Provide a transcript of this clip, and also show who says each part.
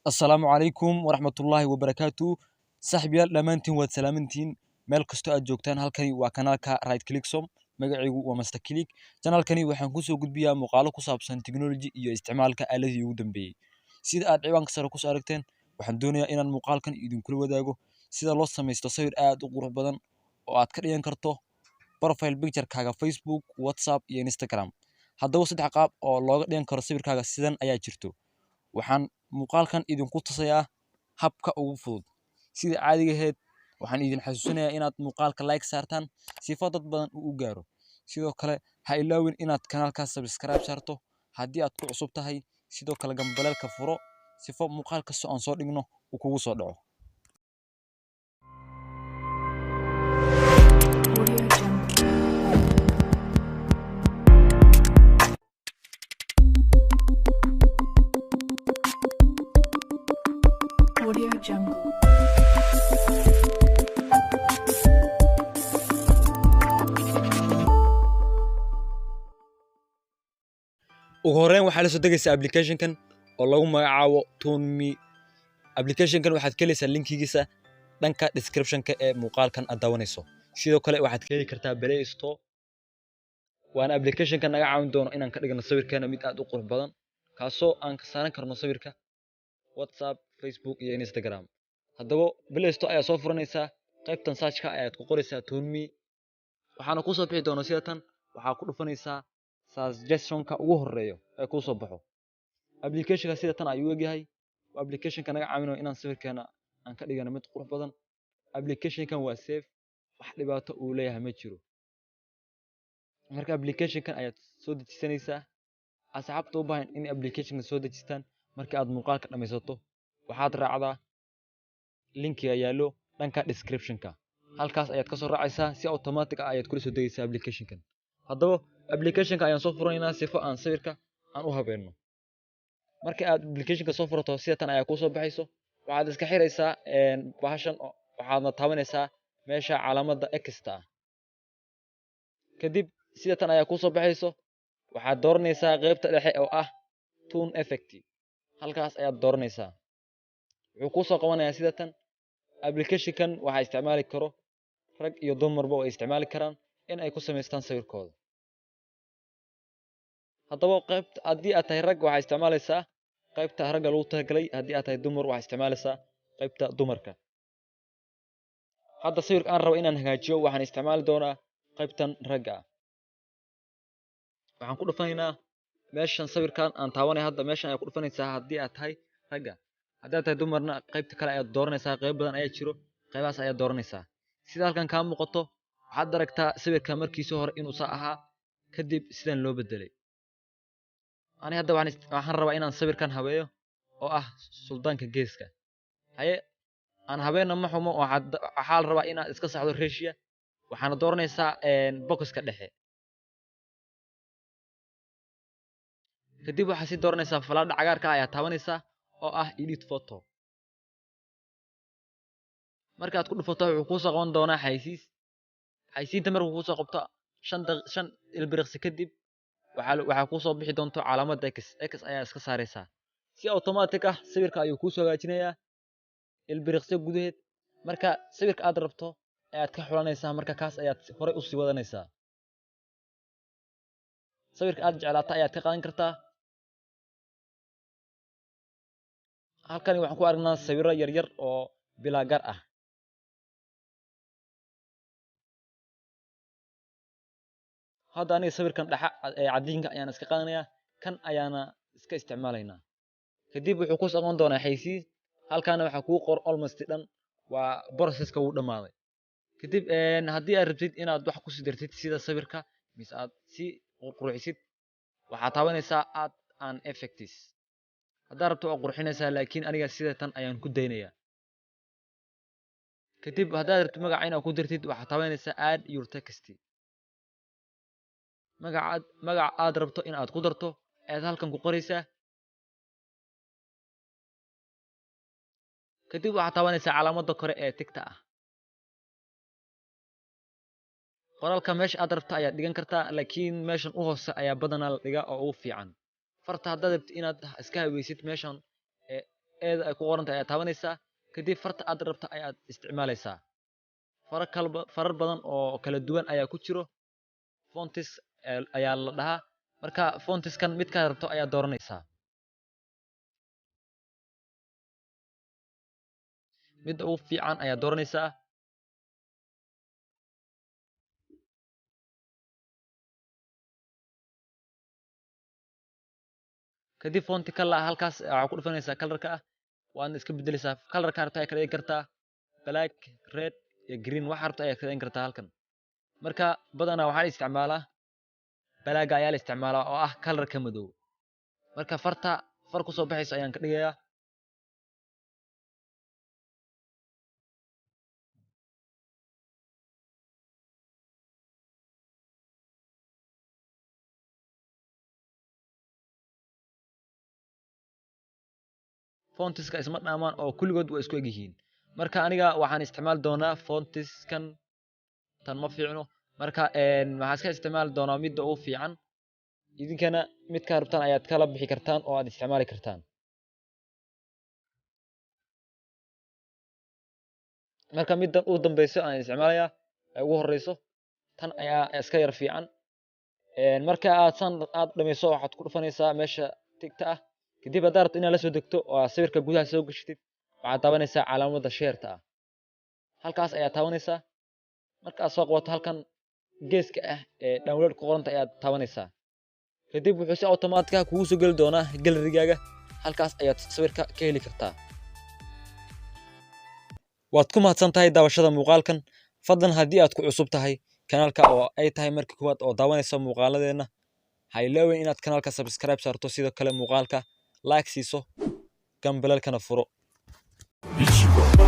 Speaker 1: Assalaamu calaykum waraxmatullaahi wabarakaatu. Saaxiibayaal, dhammaantiin waad salaamantihiin meel kastoo aad joogtaan. Halkani waa kanaalka Right Clicksom. Magacaygu waa Master Click. Channelkani waxaan kusoo gudbiyaa muuqaalo ku saabsan technology iyo isticmaalka aaladihii ugu dambeeyey. Sida aad ciwaanka sare kusoo aragteen, waxaan doonayaa inaan muuqaalkan idinkula wadaago sida loo samaysto sawir aad u qurux badan oo aad ka dhigan karto profile picture-kaaga Facebook, WhatsApp iyo Instagram. Haddaba saddex qaab oo looga dhigan karo sawirkaaga sidan ayaa jirto. Waxaan muuqaalkan idinku tusayaa habka ugu fudud. Sida caadiga ahayd, waxaan idin xasuusinayaa inaad muuqaalka like saartaan sifo dad badan uu u gaaro. Sidoo kale ha ilaawin inaad kanaalka subscribe saarto haddii aad ku cusub tahay. Sidoo kale gambaleelka furo sifo muuqaal kasta aan soo dhigno uu kugu soo dhaco.
Speaker 2: Audio Jungle. Audio Jungle.
Speaker 1: Ugu horreyn waxaa la soo degaysaa application-kan oo lagu magacaabo ToonMe. Application-kan waxaad ka helaysaa linkigiisa dhanka description-ka ee muuqaalkan aad daawanayso. Sidoo kale waxaad ka heli kartaa Play Store. Waana application-ka naga caawin doono inaan ka dhigno sawirkeena mid aad u qurux badan, kaasoo aan ka saaran karno sawirka WhatsApp, Facebook iyo Instagram. Haddaba Play Store ayaa soo furanaysaa, qaybtan search-ka ayaad ku qoraysaa ToonMe. Waxaana kuu soo bixi doona sida tan. Waxaa ku dhufanaysaa suggestion-ka ugu horeeyo ee kuu soo baxo. Application-ka sida tan ayuu u egyahay. Waa application-ka naga caawinayo inaan sawirkeena aan ka dhigano mid qurux badan. Application-kan waa safe, wax dhibaato uu leeyahay ma jiro. Marka application-kan ayaad soo dejisanaysaa. Asxaabta u baahan in application-ka soo dejistaan, marka aad muuqaalka dhammaysato waxaad raacdaa linkiga yaallo dhanka description-ka. Halkaas ayaad kasoo raacaysaa, si automatic ah ayaad kula soo degaysaa application-kan. Haddaba application-ka ayaan soo furanaynaa sifo aan sawirka aan u habeeno. Marka aad application-ka soo furato, sida tan ayaa kuu soo baxayso. Waxaad iska xiraysaa bahashan, waxaadna taabanaysaa meesha calaamadda X-ta ah. Kadib sida tan ayaa kuu soo baxayso. Waxaad dooranaysaa qaybta dhexe oo ah Toon Effect. Halkaas ayaad dooranaysaa. Wuxuu kuu soo qabanayaa sida tan. Application-kan waxaa isticmaali karo rag iyo dumarba, way isticmaali karaan in ay ku samaystaan sawirkooda. Haddaba qaybta haddii aad tahay rag, waxaa isticmaalaysaa qaybta ragga lagu talagalay. Haddii aad tahay dumar, waxaa isticmaalaysaa qaybta dumarka. Hadda sawirka aan rabo inaan hagaajiyo waxaan isticmaali doonaa qaybtan ragga ah. Waxaan ku dhufanaynaa meeshan sawirkan aan taabanay hadda. Meeshan ayaa ku dhufanaysaa haddii aad tahay ragga. Haddii aad tahay dumarna, qaybta kale ayaad dooranaysaa. Qayb badan ayaa jiro, qaybahaas ayaad dooranaysaa. Sida halkan kaa muuqato, waxaad aragtaa sawirka markiisii hore inuu saa ahaa, kadib sidan loo bedelay. Ani hadda waxaan rabaa inaan sawirkan habeeyo oo ah suldaanka geeska. Haye, aan habeenna ma xumo. Waxaa la rabaa inaad iska saxdo ratio. Waxaana dooranaysaa boxka dhexe. Kadib waxaad sii dooranaysaa falaadha cagaarka ah ayaa taabanaysaa oo ah edit photo. Markaad ku dhufato, wuxuu kuusoo qaban doonaa xaysiis. Xaysiinta markuu kuusoo qabto, 5 ilbiriqsi kadib waxaa kuusoo bixi doonto calaamadda X. X ayaa iska saaraysaa. Si automatic ah sawirka ayuu kuusoo hagaajinayaa ilbiriqsiyo gudaheed. Marka sawirka aad rabto ayaad ka xulanaysaa, marka kaas ayaad horey usii wadanaysaa. Sawirka aad jeclaato ayaad ka qaadan kartaa. Halkani waxaan ku aragnaa sawirro yaryar oo bilaa gar ah. Hadda aniga sawirkan dhexa ee cadiinka ayaan iska qaadanayaa, kan ayaana iska isticmaalaynaa. Kadib wuxuu ku soo doonaa xaysiis. Halkaana waxaa kuu qor almost dhan, waa processka wuu dhamaaday. Kadib haddii aad rabtid inaad wax kusii dartid sida sawirka mise aad si qurxisid, waxaad taabanaysaa add an effects. Haddaad rabto waa qurxinaysaa, laakiin aniga sida tan ayaan ku daynayaa. Kadib haddaad rabtid magaca inaad ku dartid, waxaad taabanaysaa add your text. Magaca aad rabto in aad ku darto ayaad halkan ku qoraysaa. Kadib waxaad taabanaysaa calaamadda kore ee tigta ah. Qoraalka meesha aad rabto ayaad dhigan kartaa, laakiin meeshan u hoose ayaa badanaa la dhigaa oo ugu fiican. Farta haddaad rabtid inaad iska haweysid, meeshan ee eeda ay ku qoran tahay ayaad taabanaysaa. Kadib farta aad rabta ayaad isticmaalaysaa. Farar badan oo kala duwan ayaa ku jiro, fonts ayaa la dhahaa. Marka fontskan midkaad rabto ayaad dooranaysaa. Midda ugu fiican ayaad dooranaysaa. Kadib fonti kala halkaas waxaa ku dhufanaysaa colorka ah, waadna iska bedeleysaa. Colorka rabta ayaad ka dhigi kartaa black, red iyo green, waxa rabta ayaad ka dhigi kartaa halkan. Marka badanaa waxaa la isticmaalaa black ayaa la isticmaalaa oo ah colorka madow. Marka farta far ku soo baxayso ayaan ka dhigayaa. Fontiska isma dhaamaan oo kulligood waa isku eg yihiin. Marka aniga waxaan isticmaali doonaa fontiskan, tan ma fiicno. Marka waxaan iska isticmaali doonaa midda ugu fiican. Idinkana midkaa rabtaan ayaad kala bixi kartaan oo aad isticmaali kartaan. Marka middan ugu dambeyso aan isticmaalayaa ee ugu horeyso, tan ayaa iska yar fiican. Marka aad san aad dhameyso waxaad ku dhufanaysaa meesha tigta ah. Kadib haddaad rabto inaad la soo degto oo aad sawirka gudaha soo gashatid, waxaad taabanaysaa calaamadda sheerta ah. Halkaas ayaad taabanaysaa. Marka aad soo qabato halkan geeska ah ee download ku qoranta ayaad taabanaysaa. Kadib wuxuu si automatic ah kugu soo geli doonaa gallerygaaga. Halkaas ayaad sawirka ka heli kartaa. Waad ku mahadsan tahay daawashada muuqaalkan. Fadlan haddii aad ku cusub tahay kanaalka oo ay tahay markii koowaad oo daawanayso muuqaaladeenna, ha ilaawin inaad kanaalka subscribe saarto, sidoo kale muuqaalka like siiso, gambalelkana furo.
Speaker 3: Ichigo.